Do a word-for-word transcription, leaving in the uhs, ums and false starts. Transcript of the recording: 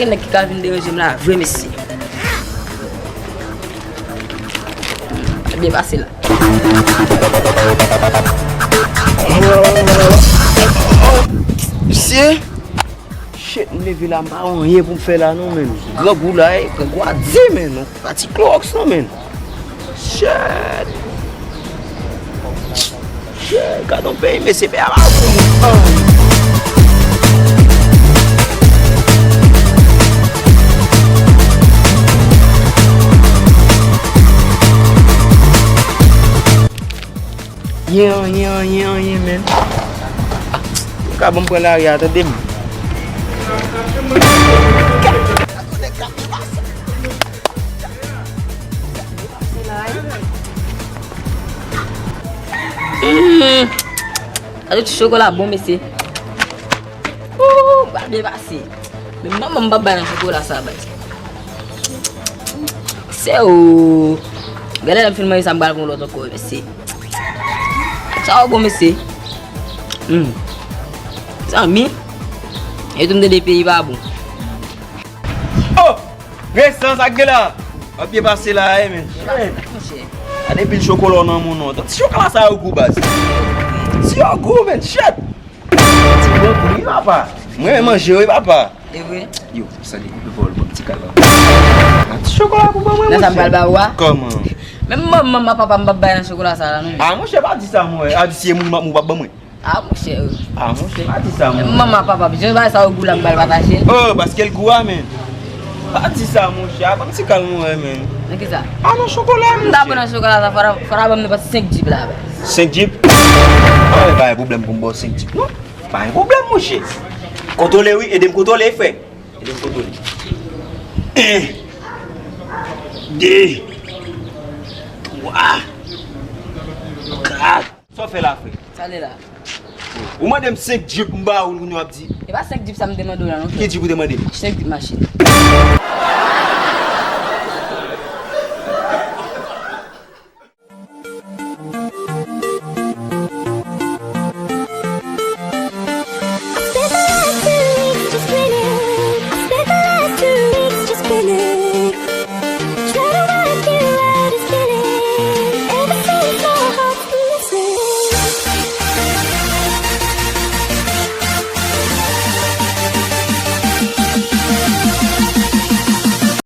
Nèg ki ka vin deranje m la vre, mesye. Byen pase la. Mesye, shit, m leve la, m pa wè anyen pou m fè la non, menn. Grangou la, eh, grangou a di, menn. Pati klowòks non, menn. Shit. Shit, gad yon peyi, mesye, peyi a pa bon. Anyen, anyen, anyen, anyen, menn. Ou ka ban m pran lari a, tande m. Hmm. Gade ti chokola bon, mesye. Ooh, ba byen pase. Men manman m pa bay nan chokola sa, bay. Se ou. Gade lè m fin manje sa, m pral pran lòt ankò, mesye. Sa yo bon, mesye. Hmm. Zanmi. E tou m tande peyi pa bon. Oh! Resan sa k gen la. W ap byen pase la, eh, men. Shit. Gade pil chokola nan moun non. Ti chokola sa yo gou, baz. Si yo gou, men, shit. Ti bon kou, wi, papa. Mwen renmen manje, wi, papa. E vre? Yo, sa li koupe vòl, bon, ti kal la. A, ti chokola pou ban mwen, monchè. Nan sa m pral ba ou a? Kòman? Menm manman m ak papa m p ap bay nan chokola sa la, non. A, monchè, pa di sa, mwen. A, di si e moun m ap, moun p ap ban mwen. A, monchè. A, monchè, pa di sa, monchè. Manman, papa, jan bagay sa yo gou la, m pral pataje. Oh, paske l gou a, men. Pa di sa, monchè. A, ban m ti kal mwen, men. Nan ki sa? A, nan chokola, monchè. M ta pran nan chokola sa, fò ta, fò ta ban m nenpòt senk djip la, baz. Senk djip? Pa gen pwoblèm pou m ba w senk djip, non. Pa gen pwoblèm, monchè. Kontwole, wi, ede m kontwole, frè. Ede m kontwole. En, de, twa, kat. Sa w fè la, frè? Sa l ye la? Ou mande m senk djip, m ba ou l, kounye a w ap di. E pa senk djip sa m te mande w la, non, frè. Ki djip ou te mande m? Senk djip machin.